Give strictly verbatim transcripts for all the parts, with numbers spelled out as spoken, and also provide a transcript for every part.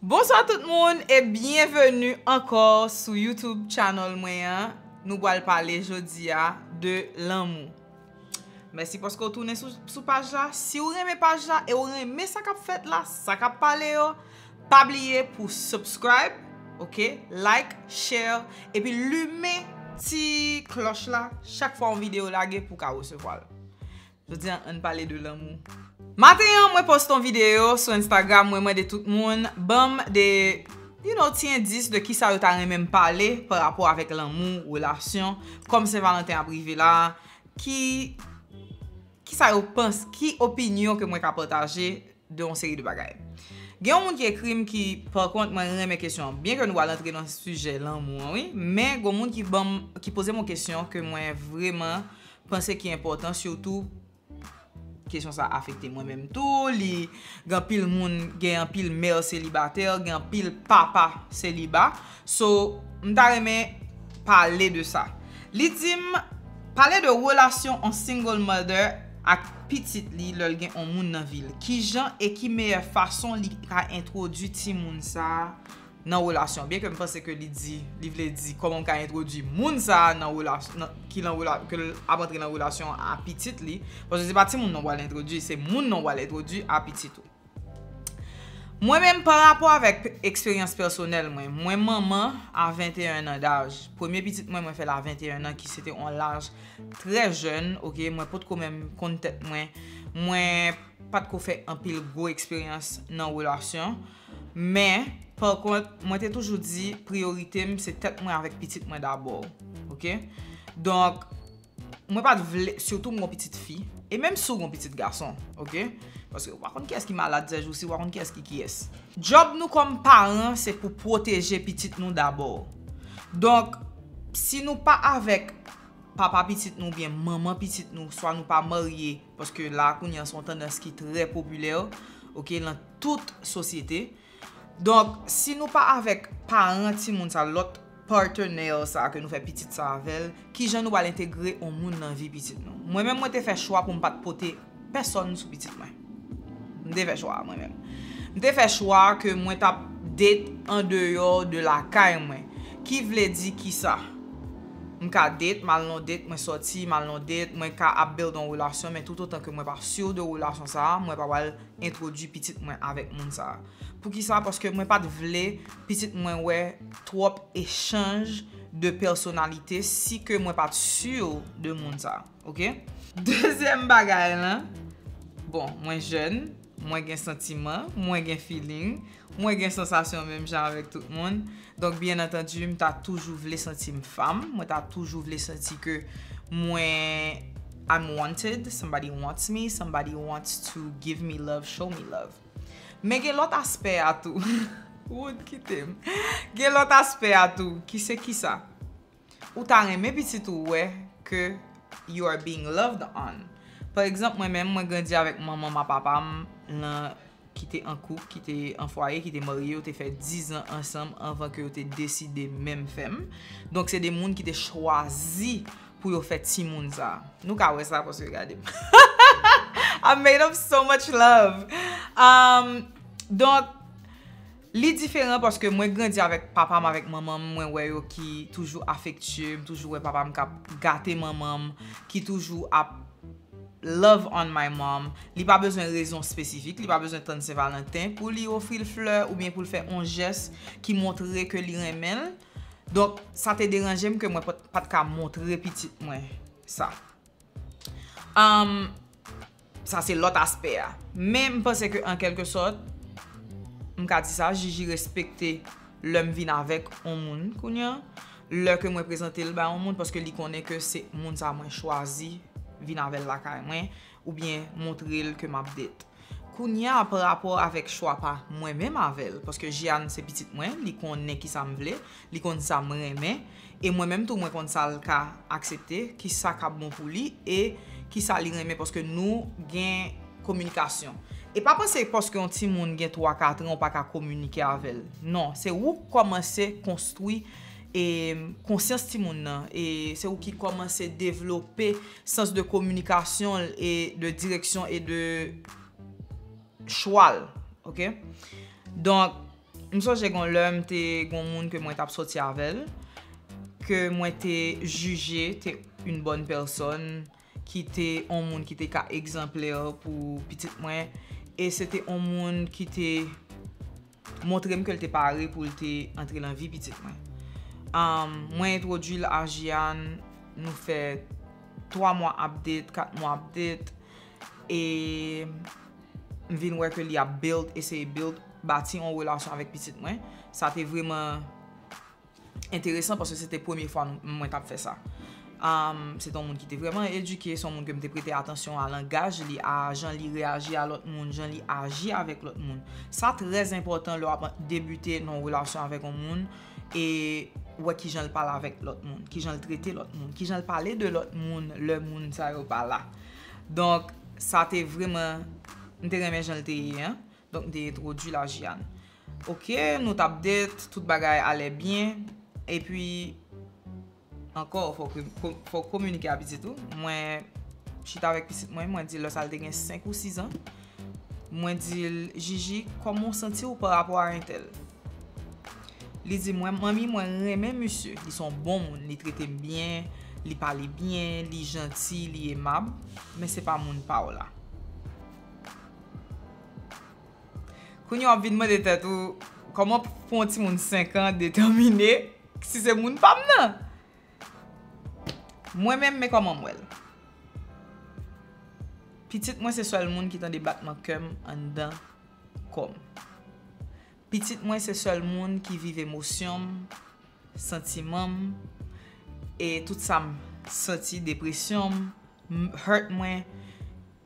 Bonswa tout moun e byenveni ankò sou YouTube channel mwen an. Nou pral pale jodi a de lanmou. Mèsi paske w tounen sou, sou paj la. Si w renmen paj la e w renmen sa k ap fèt la, sa k ap pale yo, pa bliye pou subscribe, ok, like, share, epi limen ti klòch la chak fwa yon videyo lage pou w ka resevwa l. Jodi a, ann pale de lanmou. Maten an, mwen poste yon videyo sou Instagram, mwen mande tout moun ban m de, you know, ti endis de kisa yo ta renmen m pale pa rapò avèk lanmou, relasyon. Kòm Sen Valanten ap rive la, ki, kisa yo panse, ki opinyon ke mwen ka pataje de yon seri de bagay. Gen yon moun ki ekri m ki, pa kont, mwen renmen kesyon an. Byen ke nou pral antre nan sijè lanmou an, wi, men gen moun ki ban m, ki poze m yon kesyon ke mwen vrèman panse ki enpòtan, sitou kesyon sa afekte mwen menm tou. Li gen anpil moun, gen anpil mè selibatè, gen anpil papa seliba. So, m ta renmen pale de sa. Li di m, pale de relasyon yon single mother ak pitit li lè l gen yon moun nan vi l. Kijan e ki meyè fason li ka entwodui timoun sa a nan relasyon? Byen ke m panse ke li di, li vle di kòman m ka entwodui moun sa a nan relasyon, nan, ki nan rela-, ke l ap antre nan relasyon a pitit li. Paske se pa timoun nan w pral entwodui, se moun nan w pral entwodui a pitit ou. Mwen menm, pa rapò avèk p-, eksperyans pèsonèl mwen, mwen manman a venteyen an daj. Premye pitit mwen, mwen fè l a venteyen an, ki se te yon laj trè jèn, ok? Mwen potko menm konn tèt mwen. Mwen pa t ko fè anpil gwo eksperyans nan relasyon. Men, pa kont, mwen te toujou di priyorite m se tèt mwen avèk pitit mwen dabò, ok? Donk, mwen pa t vle, sitou m gon pitit fi, e menm si w gon pitit gason, ok? Paske w pa konn kiyès ki malad sèjousi, w pa konn kiyès ki kiyès. Djòb nou kòm paran, se pou pwoteje pitit nou dabò. Donk, si nou pa avèk papa pitit nou oubyen manman pitit nou, swa nou pa marye, paske la, kounye a, se yon tandans ki trè popilè, ok, nan tout sosyete. Donk, si nou pa avèk paran timoun sa, lòt partner sa ke nou fè pitit sa avè l, kijan nou pral entegre yon moun nan vi pitit nou? Mwen menm, mwen te fè chwa pou m pa t pote pèsonn sou pitit mwen. M te fè chwa a mwen menm. M te fè chwa ke mwen t ap date andeyò de lakay mwen. Ki vle di kisa? M ka date, m al nan date, mwen sòti, m al nan date, mwen ka ap build yon relasyon, men toutotan ke mwen pa si de relasyon sa a, mwen pa pral entwodui pitit mwen avèk moun sa a. Poukisa? Paske mwen pa t vle pitit mwen wè twòp echanj de pèsonalite si ke mwen pa t si de moun sa a. Ok? Dezyèm bagay lan, bon, mwen jèn, mwen gen santiman, mwen gen feeling, mwen gen sansasyon menm jan avèk tout moun. Donk, byen antandi, m ta toujou vle santi m fanm, mwen ta toujou vle santi ke mwen, I'm wanted, somebody wants me, somebody wants to give me love, show me love. Men gen lòt aspè a tou. Wood, kite m. Gen lòt aspè a tou, ki se kisa? Ou ta renmen pitit ou wè ke you are being loved on. Pa egzanp, mwen menm, mwen grandi avèk manman m ak papa m lan, ki te an koup, ki te an fwaye, ki te marye, yo te fè diz an ansanm anvan ke yo te deside menm fè m. Donk, se de moun ki te chwazi pou yo fè timoun sa. Nou ka wè sa paske gade m. I made up so much love. Um, donk, li diferan paske mwen grandi avèk papa m, avèk manman m, mwen wè yo ki toujou afektye, m toujou wè papa m k ap gate manman m, ki toujou ap love on my mom. Li pa bezwen rezon espesifik, li pa bezwen tann Sen Valanten pou li ofri l flè oubyen pou l fè yon jès ki montre ke li renmen l. Donk, sa te deranje m ke mwen pa t, pa t ka montre pitit mwen sa. Um, sa se lòt aspè a. Men m panse ke an kèlke sòt, m ka di sa, Jiji respekte lè m vin avèk yon moun kounye a. Lè ke mwen prezante l ba yon moun, paske li konnen ke se moun sa mwen chwazi vin avè l lakay mwen, oubyen montre l ke m ap date. Kounye a, pa rapò avèk chwa pa mwen menm avè l, paske Jeanne se pitit mwen, li konnen kisa m vle, li konn sa m renmen, e mwen menm tou mwen konn sa l ka aksepte, kisa k ap bon pou li, e kisa li renmen, paske nou gen kominikasyon. E pa panse paske yon timoun gen twa, kat an, ou pa ka kominike avè l. Non, se ou k kòmanse konstwi, e, konsyans timoun nan, e se ou ki kòmanse devlope sans de kominikasyon l e de direksyon e de chwa l, ok? Donk, M sonje gon lè m te gon moun ke mwen t ap sòti avè l, ke mwen te jije te une bonne personne, ki te on moun ki te ka egzanplè pou pitit mwen, e se te on moun ki te montre m ke l te pare pou l te antre nan vi pitit mwen. Um, mwen entwodui l a Jian, nou fè twa mwa ap date, kat mwa ap date, e m vin wè ke li ap build, eseye build, bati yon relasyon avèk pitit mwen. Sa te vrèman enteresan paske se te premye fwa nou- mwen t ap fè sa. Um, se te yon moun ki te vrèman edike, se yon moun ke m te prete atansyon a langaj li, a jan li reyaji a lòt moun, jan li aji avèk lòt moun. Sa trè enpòtan lè w ap debite nan yon relasyon avèk yon moun e wè kijan l pale avèk lòt moun, kijan l trete lòt moun, kijan l pale de lòt moun lè moun sa yo pa la. Donk, sa te vrèman, m te renmen jan l te ye an. Donk, m te entwodui l a Jian. Oke, nou t ap date, tout bagay alè byen. Epi, ankò, fò ke- ko- fò kominike a pitit ou. Mwen chita avèk pitit mwen, mwen di l lè sa l te gen senk ou sis an. Mwen di l, Jiji, kòman w santi w pa rapò a entèl? Li di mwen, manmi, mwen renmen misye. Li se yon bon moun, li trete m byen, li pale byen, li janti, li emab, men se pa moun pa w la. Kounye a w ap vin mande tèt ou, kòman pou yon timoun senk an detèmine si se moun pa m nan? Mwen menm, men kòman m wè l. Pitit mwen se sèl moun ki tande batman kè m anndan kò m. Pitit mwen se sèl moun ki viv emosyon m, santiman m, e tout sa m santi, depresyon m, m- hurt mwen,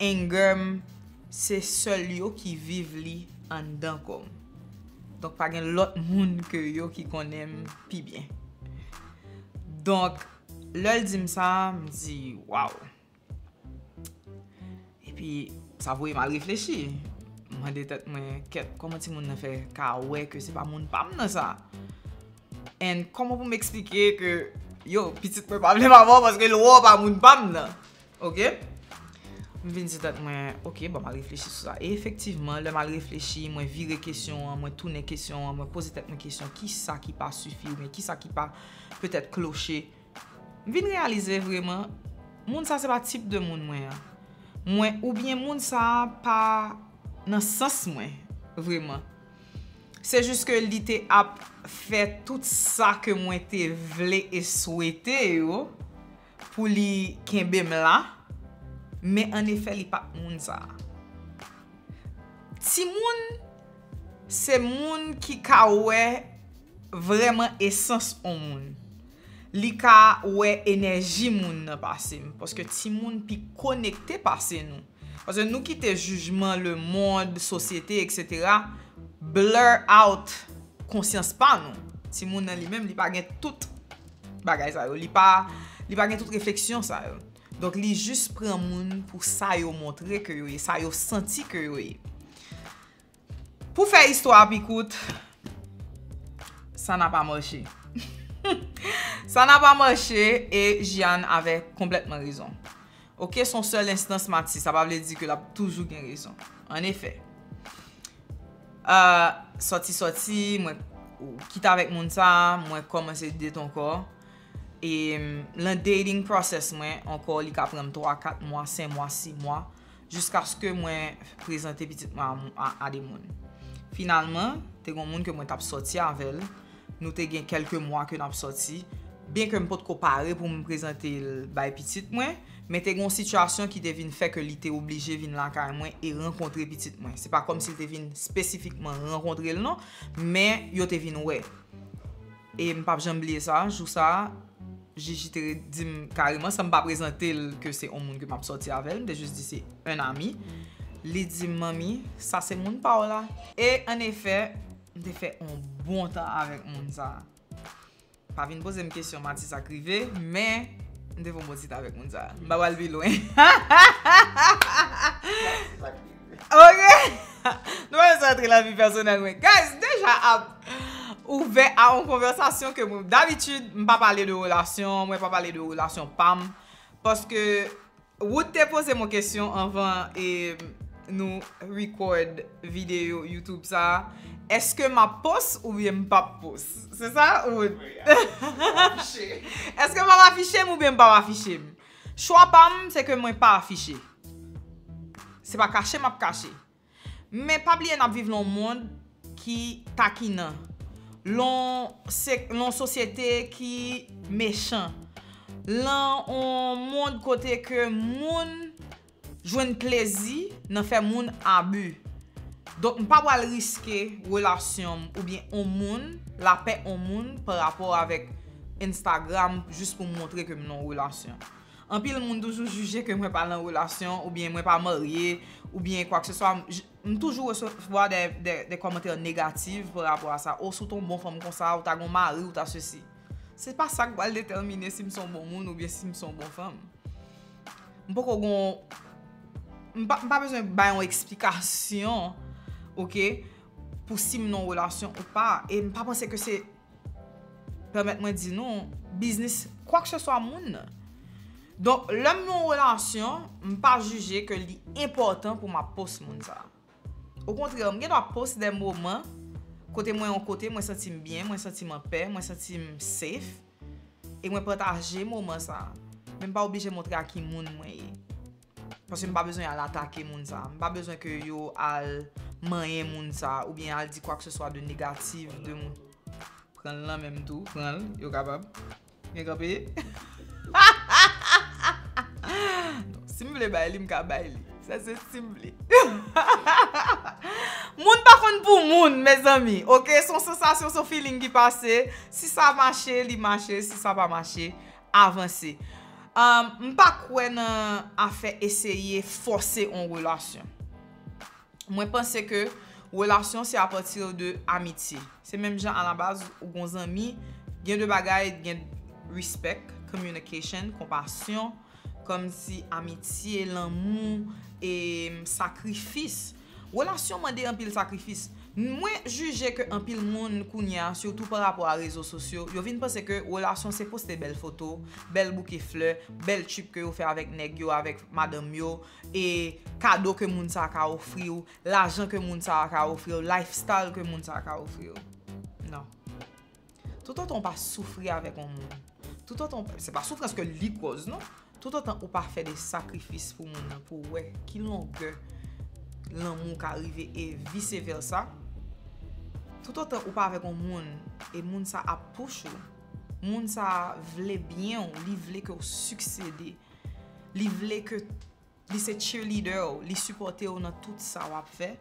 anger m, se sèl yo ki viv li anndan kò m. Donk, pa gen lòt moun ke yo ki konnen m pi byen. Donk, lè l di m sa, m di, waw. Epi, sa voye m al reflechi. M mande tèt mwen, kèt, kòman timoun nan fè ka wè ke se pa moun pa m nan sa? And kòman pou m eksplike ke, yo, pitit mwen pa vle m avè w paske l wè w pa moun pa m nan? Oke? M vin di tèt mwen, oke, bon, m al reflechi sou sa. E efektivman, lè m al reflechi, mwen vire kesyon an, mwen tounen kesyon an, mwen poze tèt mwen kesyon, kisa ki pa sifi oubyen kisa ki pa petèt kloche. M vin reyalize vrèman, moun sa se pa tip de moun mwen an. Mwen, oubyen moun sa pa nan sans mwen, vrèman. Se jis ke li te ap fè tout sa ke mwen te vle e swete yo pou li kenbe m la, men an efè, li pa t moun sa. Timoun se moun ki ka wè vrèman esans on moun. Li ka wè enèji moun nan pase m, paske timoun pi konekte pase nou. Paske nou kite jijman, lemonn, sosyete, et cetera, blur out konsyans pa nou. Timoun nan li menm, li pa gen tout bagay sa yo. Li pa, li pa gen tout refleksyon sa yo. Donk, li jis pran moun pou sa yo montre ke yo ye, sa yo santi ke yo ye. Pou fè istwa a pi kout, sa n a pa mache. Sa n a pa mache e Jian avè konplètman rezon. Oke, se yon sèl enstans Mati, sa pa vle di ke l ap toujou gen rezon. An efè, euh, sòti sòti, mwen kite avèk moun sa, mwen kòmanse date ankò. E mm, lan dating process mwen ankò, li ka pran m twa, kat mwa, senk mwa, sis mwa, jiskaske mwen prezante pitit mwen a, a, a de moun. Finalman, te gon moun ke mwen t ap sòti avè l. Nou te gen kèlke mwa ke n ap sòti. Byenke m potko pare pou m prezante l bay pitit mwen, men te gon sitiyasyon ki te vin fè ke li te oblije vin lakay mwen e rankontre pitit mwen. Se pa kòmsi l te vin espesifikman rankontre l non, men yo te vin wè. E m p ap janm bliye sa, jou sa, Jiji te di m kareman, san m pa prezante l ke se yon moun ke m ap sòti avè l, m te jis di se un ami. Li di m, manmi, sa se moun pa w la. E an efè, m te fè yon bon tan avèk moun sa. Pa vin poze m kesyon Mati sa k rive, men m te fè yon bon ti tan avèk moun sa. M pa pral pi lwen. Oke. Nou pa bezwen antre nan vi pèsonèl mwen. Guys, deja ap ouvè a yon konvèsasyon ke mwen, dabitid, m pa pale de relasyon, mwen pa pale de relasyon pa m. Paske Wood te poze m yon kesyon anvan e nou record videyo YouTube sa a, èske m ap post oubyen m p ap post? Se sa? Ou... Wi, afiche. Èske m ap afiche m oubyen m p ap afiche m? Chwa pa m, se ke mwen pa afiche. Se pa kache m ap kache. Men pa bliye n ap viv nan yon mond ki takinan. Lan se, lan yon sosyete ki mechan. Lan yon mond kote ke moun jwenn plezi nan fè moun abi. Donk, m pa pral riske relasyon m oubyen on moun, lapè on moun pa rapò avèk Instagram jis pou m montre ke m nan yon relasyon. Anpil moun toujou jije ke mwen pa nan relasyon, oubyen mwen pa marye, oubyen kwakseswa. M, j-, m toujou resevwa de, de, de kòmantè negatif pa rapò a sa. O, si w te yon bon fanm konsa, ou ta gon mari, ou ta sesi. Se pa sa k pral detèmine si m se yon bon moun oubyen si m se yon bon fanm. M poko gon, m pa, m pa bezwen bay yon eksplikasyon, oke, pou si m nan yon relasyon ou pa. E m pa panse ke se, pèmèt mwen di nou, biznis kwakseswa moun nan. Donk, lè m nan yon relasyon, m pa jije ke li enpòtan pou m ap post moun sa a. Okontrè, m gen dwa post de moman kote mwen yon kote, mwen santi m byen, mwen santi m anpè, mwen santi m safe, e mwen pataje moman sa a. Men m pa oblije montre a ki moun mwen ye. Paske m pa bezwen al atake moun sa a. M pa bezwen ke yo al manyen moun sa a, oubyen al di kwakseswa de negatif de moun. Pran l nan men m tou, pran l, yo kapab. Gen kanpe. Non, si m vle bay li, m ka bay li. Sa se si m vle. Moun pa konn pou moun, mezanmi. Oke, se yon sansasyon, se yon feeling ki pase. Si sa mache, li mache. Si sa pa mache, avanse. Um, m pa kwè nan afè eseye fòse yon relasyon. Mwen panse ke relasyon se apati de amitye. Se menm jan alabaz ou gon zanmi, gen de bagay, gen respect, communication, konpasyon, kòmsi amitye, lanmou, e sakrifis. Relasyon mande anpil sakrifis. Mwen jije ke anpil moun kounye a, sitou pa rapò a rezo sosyo, yo vin panse ke relasyon se poste bèl foto, bèl bouke flè, bèl trip ke yo fè avèk nèg yo, avèk madanm yo, e kado ke moun sa a ka ofri w, lajan ke moun sa a ka ofri w, lifestyle ke moun sa a ka ofri w. Non. Toutotan w pa soufri avèk yon moun, toutotan w pa, se pa soufrans ke li kòz, non. Toutotan ou pa fè de sakrifis pou moun nan, pou w wè ki longè lanmou ka rive e vice versa. Toutotan ou pa avèk yon moun, e moun sa ap push ou, moun sa vle byen w, li vle ke w siksede, li vle ke li se cheerleader w, li sipòte w nan tout sa w ap fè.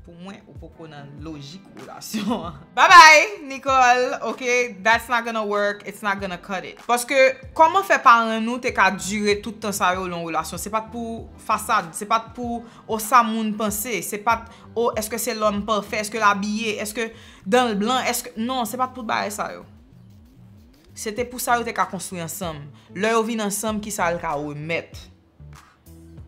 Pou mwen, ou poko nan lojik relasyon an. Bye bye, Nicole. Ok, that's not gonna work. It's not gonna cut it. Paske, kòman fè paran nou te ka dire tout tan sa yo lan yon relasyon? Se pa t pou fasad, se pa t pou, o, sa moun panse, se pa t, o, èske se lòm pafè, èske l abiye, èske dan l blan, èske, non, se pa t pou bagay sa yo. Se te pou sa yo te ka konstwi ansanm. Lè yo vin ansanm, kisa l ka remèt?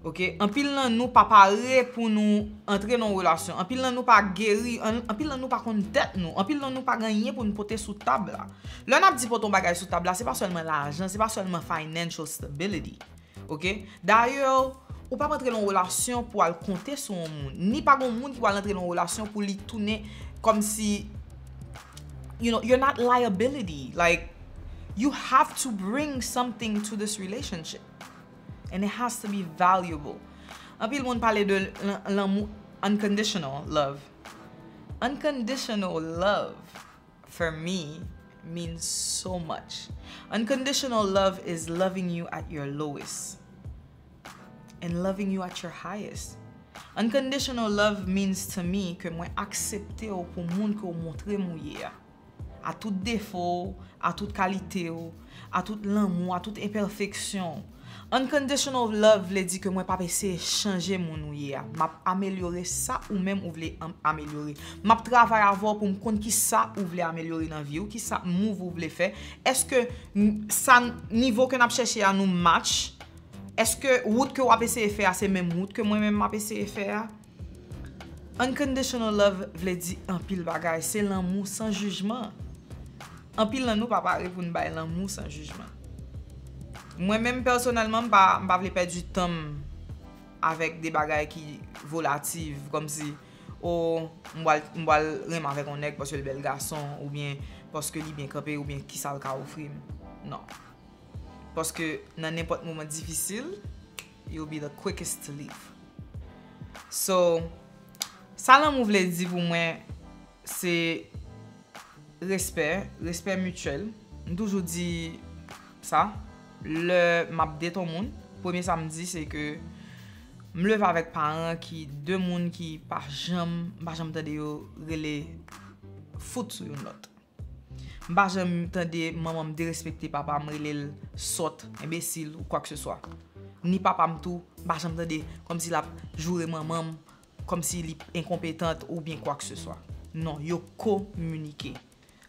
Ok, anpil nan nou pa pare pou nou antre nan yon relasyon. Anpil nan nou pa geri, an-, anpil nan nou pa konn tèt nou. Anpil nan nou pa gen anyen pou nou pote sou tab la. Lè n ap di pote yon bagay sou tab la, se pa sèlman lajan, se pa sèlman financial stability. Ok? Dayè, ou p ap antre nan yon relasyon pou al konte sou yon moun. Ni pa gen yon moun ki pral antre nan yon relasyon pou li tounen kòmsi, you know, you're not liability. Like, you have to bring something to this relationship. And it has to be valuable. Anpil moun pale de l-, lanmou, unconditional love. Unconditional love, for me, means so much. Unconditional love is loving you at your lowest and loving you at your highest. Unconditional love means to me ke mwen aksepte w pou moun ke w montre m ou ye a. A tout defo w, a tout kalite w, a tout lanmou, a tout enpèfeksyon w. Unconditional love vle di ke mwen p ap eseye chanje moun ou ye a. M ap amelyore sa ou menm ou vle am-, amelyore. M ap travay avè w pou m konn kisa ou vle amelyore nan vi w, kisa move ou vle fè. Èske n-, sa n-, nivo ke n ap chèche a nou match? Èske wout ke w ap eseye fè a se menm wout ke mwen menm m ap eseye fè a? Unconditional love vle di anpil bagay, se lanmou san jijman. Anpil nan nou pa pare pou n bay lanmou san jijman. Mwen menm pèsonèlman, m pa, m pa vle pèdi tan m avèk de bagay ki volatif, kòmsi, o, m pral, m pral renmen avèk yon nèg paske l bèl gason, oubyen paske li byen kanpe, oubyen kisa l ka ofri m. Non. Paske nan nenpòt moman difisil, you'll be the quickest to leave. So, sa lanmou vle di pou mwen, se respè, respè mityèl. M toujou di sa, lè m ap date yon moun, premye sa m di se ke m leve avèk paran ki de moun ki pa janm, m pa janm tande yo rele fout sou youn lòt. M pa janm tande manman m derespekte papa m, rele l sòt, enbesil ou kwakeseswa. Ni papa m tou, m pa janm tande kòmsi l ap joure manman m, kòmsi li enkonpetant oubyen kwakeseswa. Non, yo kominike.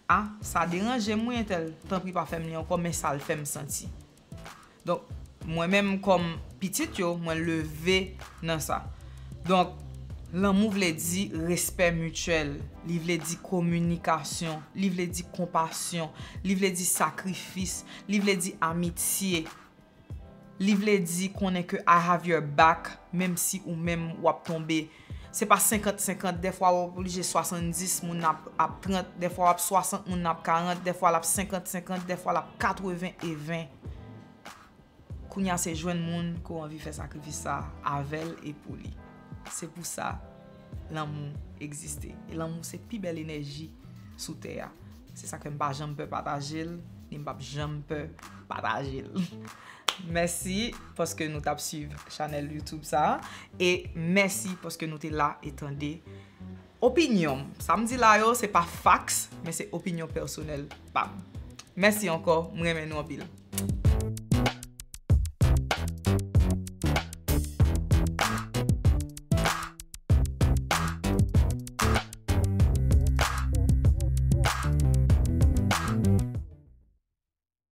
A, sa deranje m wi entèl, tanpri pa fè m li ankò, men sa l fè m santi. Donk, mwen menm kòm pitit yo, mwen leve nan sa. Donk, lanmou vle di respè mityèl, li vle di kominikasyon, li vle di konpasyon, li vle di sakrifis, li vle di amitye. Li vle di konnen ke I have your back, menm si ou menm w ap tonbe. Se pa senkant senkant, dèfwa w ap oblije swasanndis, moun ap, ap trant, dèfwa w ap swasant, moun ap karant, dèfwa l ap senkant senkant, dèfwa l ap katreven e ven. Kounye a se jwenn moun ke w anvi fè sakrifis sa avè l e pou li. Se pou sa lanmou egziste. E lanmou se pi bèl enèji sou tè a. Se sa ke m pa janm pè pataje l, ni m p ap janm pè pataje l. Mèsi paske nou t ap swiv chanèl YouTube sa a. E mèsi paske nou te la e tande opinyon m. Sa m di la yo, se pa facts, men se opinyon pèsonèl pa m. Mèsi ankò, m renmen nou anpil.